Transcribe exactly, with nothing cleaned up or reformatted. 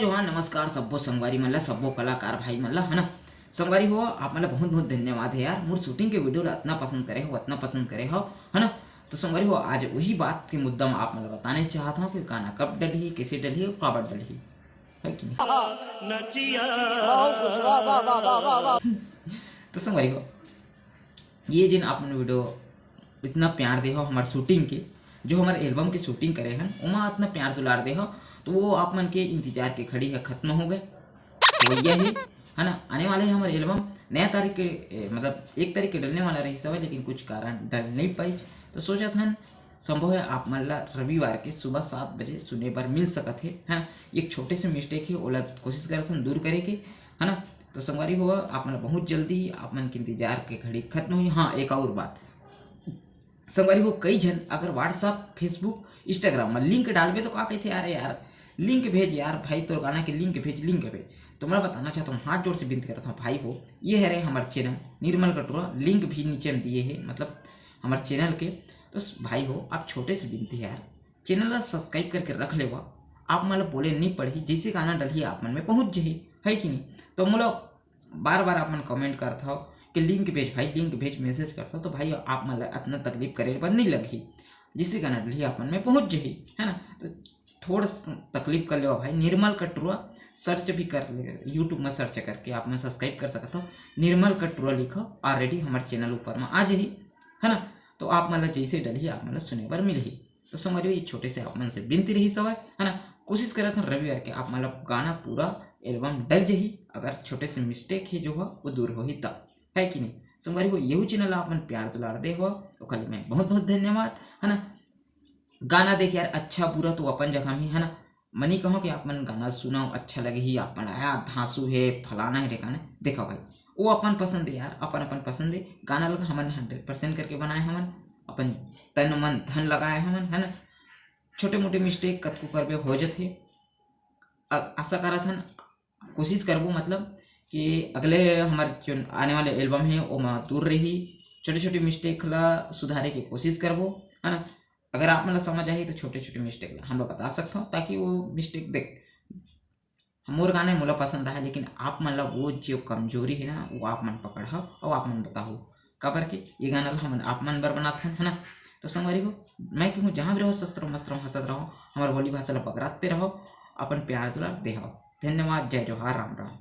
तो हाँ, नमस्कार सब्बो संगवारी मन ला, सब्बो कलाकार भाई मन ला, है ना। संगवारी हो, आप मन ला बहुत बहुत धन्यवाद है यार, मोर shooting के video ला अतना पसंद करे हो, अतना पसंद करे हो, है ना। तो संगवारी हो, आज वही बात के मुद्दा में आप मन ला बताने चाहत हूँ कि गाना कब डलही, कैसे डलही और काबर डलही, है कि नहीं? तो संगवारी हो, ये जिन आप मन video इतना प्यार दे हो हमार shooting के, जो हमार album के shooting करे हन, ओमा इतना प्यार दुलार दे हो, तो वो आप मन के इंतजार के घड़ी है खत्म हो गए। तो भैया ही, है ना, आने वाले हमारे album नया तारीख के, ए, मतलब एक तारीख के डलने वाला रही सब, लेकिन कुछ कारण डल नहीं पाई। तो सोचत हन संभव है आप मन ला रविवार के सुबह सात बजे सुने बर मिल सकत है, है ना। एक छोटे से mistake है, ओला कोशिश करत हन दूर करे के, है ना। तो संगवारी हो, आप मन ला बहुत जल्दी आप मन के इंतजार के घड़ी खत्म हुई। हाँ, एक और बात, संगवारी हो, कई झन अगर WhatsApp, Facebook, Instagram में link डालबे तो का कहते, "अरे यार, link भेज यार भाई, तोर गाना के link भेज, link भेज।" तो मैं बताना चाहता हूँ, हाथ जोड़ से विनती करता हूँ भाई हो, ये है रे हमार channel निर्मल कटोरा, link भी नीचे में दिए है, मतलब हमार channel के। तो स-, भाई हो, आप छोटे से विनती है यार, channel ला subscribe करके रख लेवा, आप मन ला बोले नहीं पड़ही, जैसे गाना डलही आप मन में पहुँच जही, है कि नहीं? तो मोला बार बार आप मन comment करत हव कि link भेज भाई, link भेज, message करत हव, तो भाई आप मन ला अतना तकलीफ करे बर नहीं लगही, जिससे गाना डलही आप मन में पहुँच जही, है ना। तो थोड़ा सा तकलीफ कर लेवा भाई, निर्मल कटोरा search भी कर ले, YouTube में search करके आप मन subscribe कर सकत हव, निर्मल कटोरा लिखो, already हमारे channel ऊपर में आ जही, है ना। तो आप मन ला जैसे डलही आप मन ला सुने बर मिलही। तो संगवारी हो, ये छोटे से आप मन से विनती रही सवय, है ना। कोशिश करत हन रविवार के आप मन ला गाना पूरा album डल जही, अगर छोटे से mistake ही जो हो वो दूर होही तब, है कि नहीं? संगवारी हो, यहू channel ला आप मन प्यार दुलार दे हो, ओकर लिए मैं बहुत बहुत धन्यवाद, है ना। गाना देख यार, अच्छा बुरा तो अपन जगह में, है ना। मैं नहीं कहूँ कि आप मन गाना सुनाओ, अच्छा लगही, आप मन आया धांसू है, फलाना है, ढेकाना है, देखा भाई, वो अपन पसंद है यार, अपन अपन पसंद है। गाना ला हमन hundred percent करके बनाए हमन, अपन तन मन धन लगाए हमन, है ना। छोटे मोटे mistake कतको करबे हो जथे। अ-, आशा करत हन, कोशिश करबो, मतलब कि अगले हमारे जो आने वाले album है ओमा दूर रही, छोटे छोटे mistake ला सुधारे के कोशिश करबो, है ना। अगर आप मन ला समझ आही तो छोटे छोटे mistake ला हम लोग बता सकते हो, ताकि वो mistake देख मोर गाना मोला पसंद आए, लेकिन आप मन ला वो जो कमजोरी है ना, वो आप मन पकड़हा और आप मन बताहू, काबर के ये गाना ला हमन आप मन बर बनाथन, है ना। तो संगवारी हो, मैं कहूँ जहाँ भी रहो, स्वस्थ रहो, मस्त रहो, हंसत रहो, हमारे बोली भाषा ला पकड़ाते रहो, अपन प्यार दुलार देहो। धन्यवाद, जय जोहार, राम राम।